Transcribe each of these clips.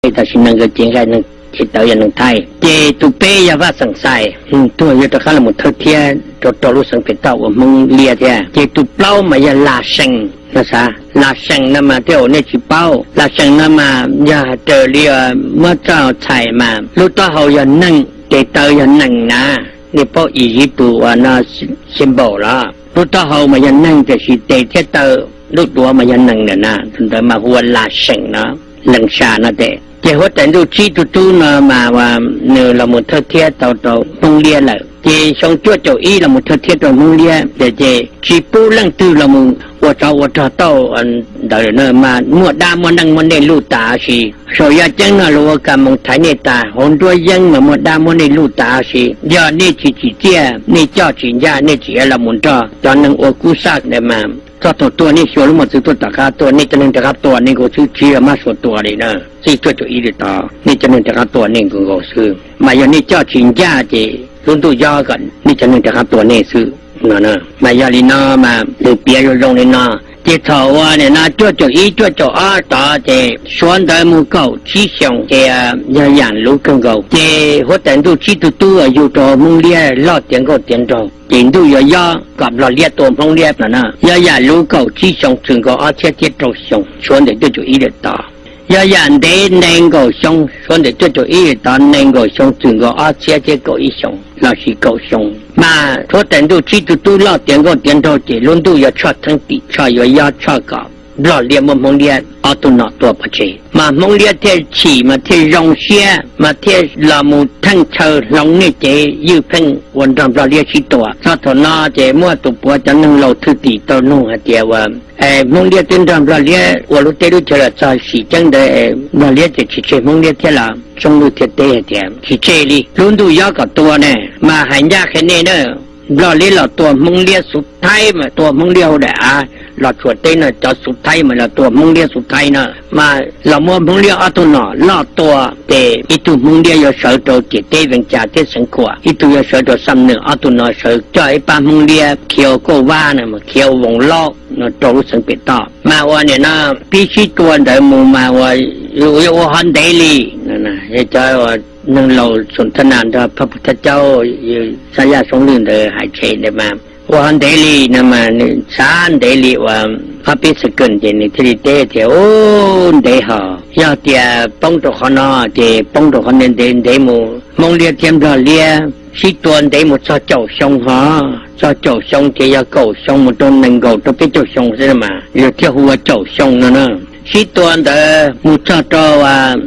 Tam sim no nkawd cev nqaij, cev tawv yog neeg Thaib. Ces tus peb yog Vaj Xeem Xais, tuag yog rov qab los mus thawj thiab rau rau lub xeev pem toj ua Hmoob Liab thiab. Ces tus plaub mas yog Laj Seem no xav. Laj Seem no mas tej zaum nej tsis paub, Laj Seem no mas yog hais raws li muab txoj txhais mas lub taub hau yog neeg, ces taw yog nees na, nej paub Iziv tus uas no symbol los lub taub hau mas yog neeg tiam sis tes thiab taw lub duav mas yog nees ntawm na, tus ntawd mas hu ua Laj Seem no, Lees Sa no tes. Ces huab tais ntuj tsib tug tub no mas nws los mus thawj thiab tau rau Hmoob Liab lawm. Ces xyoo cuaj caum ib los mus thawj thiab rau Hmoob Liab ces tsis pub leej twg los mus ua tsov ua rog tau ntawd lawm na, mas muaj dab muaj neej muab nej luj tas si. Saum yaj ceeb no luag ua kas moos thaiv nej tas, hauv nruab yeeb mas muaj dab muab nej luj tas si. Yog nej tsis tsim txiaj, nej coj tsis ncaj, nej tsis los mus nrog cov neeg ua kub saj ntawd mas txog thaum tua nej xyuas lub mos txwv tuaj tom qab tua, nej cov neeg rov qab tua nej nkaus xwb, tsis yog mab suav tua li na. Txij cuaj caum ib li tod nej cov neeg rov qab tua nej nkaus nkaus xwb, mas yog nej coj tsis ncaj ces lub ntuj yob kom nej cov neeg rov qab tua nej xwb no. Mas yog li no mas nws piav zoo zoo li no. Ces thaum uas nim no cuaj caum ib cuaj caum ob tod ces suav ntawd mus kaum tsib xyoos ces yog yam luv kawg nkaus. Ces huab tais ntuj tsib tug tub uas yug rau Hmoob Liab loj tiav nkauj tiav nraug, ces ntuj yuav yob kom Nplog Liab tua Hmoob Liab no na. Yog yam luv kaum tsib xyoos txwm nkaus ob txhiab thiab rau xyoo, suav ntawm cuaj caum ib li tod. Yog yam ntev nees nkaum xyoo, suav ntawm cuaj caum ib li tod nees nkaum xyoo txwm nkaus ob txhiab thiab kaum ib xyoos lossis kaum xyoo, mas huab tais ntuj tsib tug tub loj tiav nkauj tiav nraug ces lub ntuj yuav tshoj theeb tim tshoj, yuav yob tshoj kom Nplog Liab muab Hmoob Liab ob tug nom tua pov tseg. Mas Hmoob Liab thiaj chim mas thiaj zoo siab mas thiaj los mus theej chaw hloov nej cev ywj pheej ua nrog Nplog Liab sib tua. Txog thaum no ces muaj tus puav cov neeg laus thwj tim tau nug hais tias uas Hmoob Liab twb nrog Nplog Liab ua lub teb lub chaw los txog sim ceeb ntawd Nplog Liab ces tsis tseg Hmoob Liab thiab los Tsooj Lwj thiaj teb hais tias tsis tseg li, lub ntuj yob kom tua ne, mas hais ncaj qhia nej na, Nplog Liab los tua Hmoob Liab xuv thaib mas tua Hmoob Liab hauv daim av, los txhuam teb no cov xuv thaib mas los tua Hmoob Liab xuv thaib no, mas los muab Hmoob Liab ob tug nom loj tua, ces ib tug Hmoob Liab yuav sawv rau ciam teb Vees Cas thiab Xeev Khuam, ib tug yuav sawv rau Xam Nwm, ob tug no sawv coj ib pab Hmoob Liab khiav ua kauj vab no, khiav ua voos laub no rau lub xeev pem toj. Mas ua nim no pib sib tua ntawd mus mas ua, yuav ua ho ntev li. Cov neeg laus Xum Thaj Nas nrog Phaj Pus Thaj Caub, Xab Yaj Soob Lwj ntawd hais tseg ntawd mas ua ho ntev li no mas nws xav ntev li uas ob peb second ces nws thiaj li teb tias u, ntev hos, yog tias poob rau qhov no ces poob rau qhov ntev ntev mus, Hmoob Liab thiab Nplog Liab sib tua ntev mus txog caum xyoo hos, txog caum xyoo ces yog kaum xyoo mus rau nees nkaum rau peb caug xyoo xwb mas luag thiaj hu ua caum xyoo no na. Sib tua ntawd mus txog rau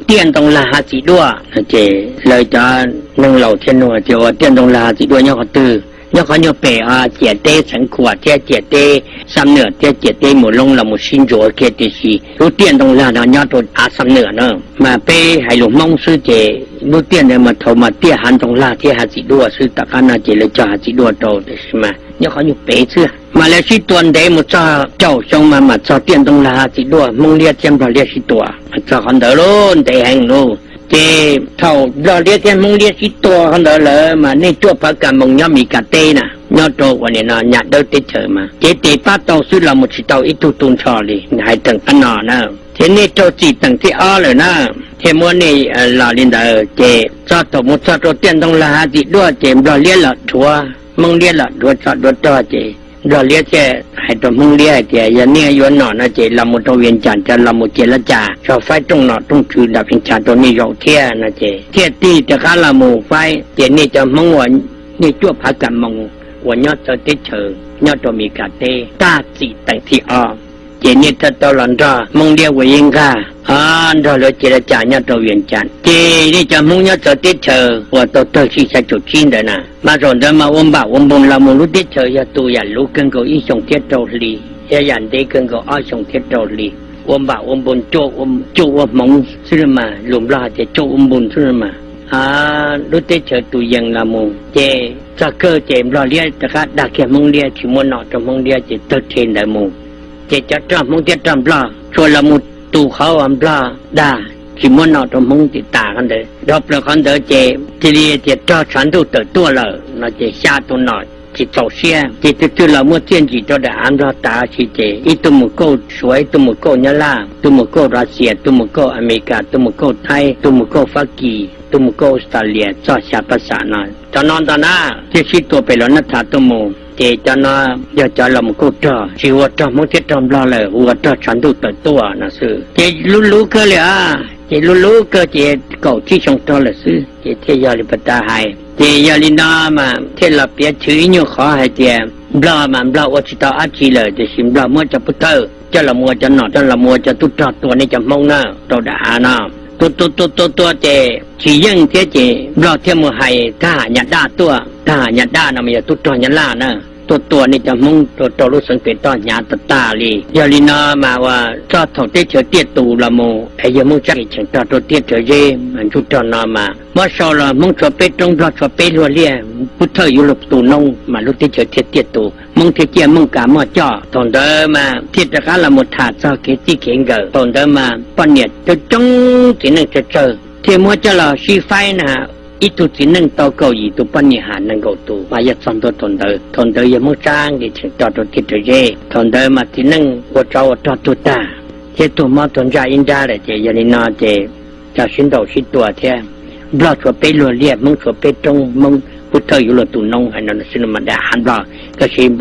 tiaj ntoo lag hav txim duaj ces lawv cov neeg laus thiaj nug tias ua tiaj ntoo lag hav txim duaj nyob qhov twg? Nyob qhov nyuag pem ciam teb Xeev Khuam thiab ciam teb Xam Nwm thiab ciam teb Mus Loob los mus sib ntsuas kiag, tiam sis lub tiaj ntoo lag no nyob rau av Xam Nwm na. Mas peb hais lus Hmoob xwb ces lub tiaj ntawd mas thaum mas tiaj hav ntoo lag thiab hav txim duaj xwb, tom qab no ces lawv cog hav txim duaj rau, tiam sis mas nyob qhov nyuag pem xwb. Mas lawv sib tua ntev mus txog caum xyoo mas mam txog tiaj ntoo lag hav txim duaj, Hmoob Liab thiab Nplog Liab sib tua, txog qhov ntawd lub ntev heev lub. Ces thaum Nplog Liab thiab Hmoob Liab sib tua qhov ntawd lawm mas nej cuaj phav kas moos nyob Mes Kas teb na, nyob rau uas nim no Nyab Dawb teb chaws mas cev tes pab tau xwb los mus tsis tau ib tug tu nrho li, hais teem qab no na. Ces nej raug txim teem thib ob lawm na, thiaj muab nej los li ntawd. Ces txog thaum mus txog rau tiaj ntoo lag hav txim duaj ces Nplog Liab los dhuav, Hmoob Liab los dhuav tsov dhuav rog ces Nplog Liab thiaj hais rau Hmoob Liab hais tias yog nej yuav nom no ces los mus rau Vias Cas, los mus cia laj cas tso faib rooj nom rooj tswv nram Vias Cas rau nej zaum thiab no ces thiaj tig rov qab los mus faib. Ces nej cov Hmoob uas nej cuaj phav kas moos uas nyob txawv teb chaws nyob rau Mes Kas teb tag txim teem thib ob, ces nej thiaj tau los nrog Hmoob Liab ua ib nqag, nrog lawv cia laj cas nyob rau Vias Cas. Ces nej cov Hmoob nyob txawv teb chaws uas tau tawg tsij xya caum tsib ntawd na, mas zaum ntawd mas ua npam ua npoos los mus lub teb chaws yog tus yam luv kawg nkaus ib xyoos thiab rau hli, yog yam ntev kawg nkaus ob xyoos thiab rau hli. Ua npam ua npoos cuaj ua hmoov xwb mas, lus Nplog hais tias cuaj ua npoos xwb mas, lub teb chaws tus yees los mus. Ces txog kawg ces Nplog Liab rov qab dag kiag Hmoob Liab, tsis muaj nom rau Hmoob Liab ces tawg rhe ntawd mus. Ces cov rog Hmoob thiab rog Nplog tsuas los mus tu qhov uas Nplog dag tsis muab nom rau Hmoob ces tas qhov ntawd. Dhau plaws qhov ntawd ces cia li tias rog tshav ntuj tawm tuaj lawm no ces xya tus nom tsis txaus siab, ces twb twb los muab txiaj ntsim rau daim av Nplog tas si ces ib tug mus kauj Suav, ib tug mus kauj Nyab Laj, tus mus kauj Russia, tus mus kauj Amelikas, tus mus kauj Thaib, tus mus kauj Fab Kis, tus mus kauj Australia, txog xya pab xav no. Cov no ntag na, thiaj sib tua pem los nab thav tuaj mus. Ces cov no yog cov los mus kauj rog, tsis ua rog Hmoob thiab rog Nplog lawm, ua rog tshav ntuj tawm tuaj no xwb. Ces lub lub kawg li a, ces lub lub kawg ces kaum tsib xyoo rog lawm xwb, ces thiaj yog li pas tas hais. Ces yog li no mas thiaj los piav chwv ib nyuag qhov hais tias Nplog mas Nplog ua tsis tau dab tsi lawm, tiam sis Nplog muab cov pub thawj coj los mus ua cov nom, coj los mus ua cov tub rog tua nej cov Hmoob na rau daim av no. Tua tua tua tua tua ces tsis yeej thiab ces Nplog thiaj mus hais thab ham Nyab Laj tuaj. Thab ham Nyab Laj no mas yog tub rog Nyab Laj na, tuaj tua nej cov Hmoob rau lub xeev pem toj hnyav tas tas li. Yog li no mas ua txog thaum teb chaws tiaj tus los mus es yog Hmoob Tsab cheem rog rau tiaj rau zeb mas ntsuj rog no mas muab sau los Hmoob tshuav peb roob, Nplog tshuav peb luag liaj, pub thawj yuav luag tu noob mas lub teb chaws thiaj tiaj tus, Hmoob thiaj ciaj Hmoob kav muaj coj. Thaum ntawd mas thiaj rov qab los mus tham txog kev txij kev nkawm. Thaum ntawd mas poj niam coob coob, txiv neej tsawg tsawg, thiaj muab coj los sib faib na. Ib tug txiv neej tau kaum yim tus, poj niam ham nees nkaum tus mas yog txog ntua thaum ntawd. Thaum ntawd yog Hmoob Tsab nqis cheem rog rau tiaj rau zeb. Thaum ntawd mas txiv neej ua tsov ua rog tuag tag thiab tuag mob tuag ntsaj ib nrab lawm ces yog li no ces cov sib ntaus sib tua thiab. Nplog tshuav peb luag liaj, Hmoob tshuav peb roob, Hmoob pub thawj yuav luag tu noob, hais no xwb no mas daim av Nplog kaj siab